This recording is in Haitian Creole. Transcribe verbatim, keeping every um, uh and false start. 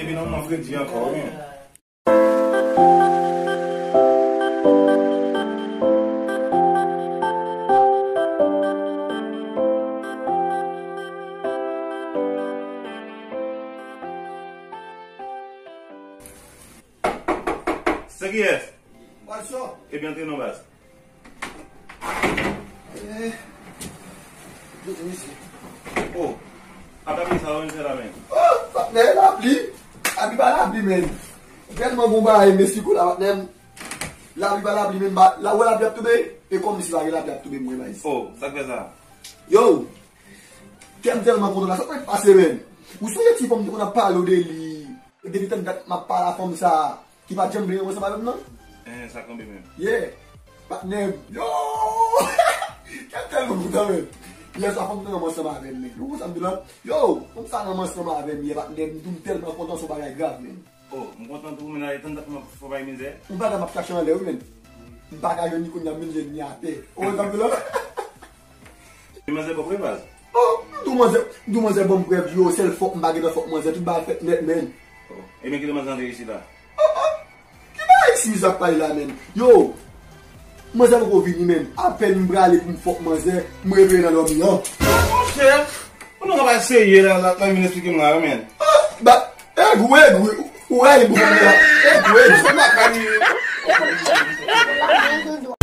Epi non, mwen fredi ankò, wi. Se kiyès? Ebyen, antre non, baz. Eh, kote misye? Oh, ap lapli sa, w menm fè la, men. Oh, patnè, lapli. Lapli pa lapli, men. Tèlman gon bagay, mesye, kou la, patnè. Lapli pa lapli, men, ba, la, wè lapli ap tonbe, e kòmsi pa gen lapli ap tonbe, mwen, baz. Oh, sa k fè sa? Yo, kè m tèlman kontan la, sa t ap pase, men. Ou sonje ti fanm te konn ap pale w de li, depi tann dat m ap pale a fanm sa, ki pa t janm vle rann ansanm avè m nan? Eh, sa konbe menm. Yeah. Patnè m. Yo! Kè m tèlman kontan, men. Yè swa fanm nan rann ansanm avè m, men. Ou konn sa m di la? Yo! Fanm sa rann ansanm avè m, yè, patnè m. M tou m tèlman kontan, se yon bagay grav, men. Oh, m kontan tou, men, ale tann dat m ap fè w bay mizè. Yon bagay m ap chache anlè, wi, men. M pa ka jwenn ni kounye a, m vin jwenn ni atè. Ou konn sa m di la? Manzè bon vre, baz. Oh, m di w manzè, m di w manzè ban m prèv, yo, sèl fòk m pa gentan fòk manzè, tout bagay fèt nèt, men. Oh, ebyen, kite manzè antre isit la. Oh, oh. Ki bagay si sa k pale la, men? Yo, manzè poko vini, men. Apèn m prale pou m fòk manzè, m reveye nan dòmi an. Monchè, ou nan ka pa serye la, la, la vin eksplike m la, men. Ah, ba, egri, egri, ou, ou rayi pou fòk la. Egri, egri.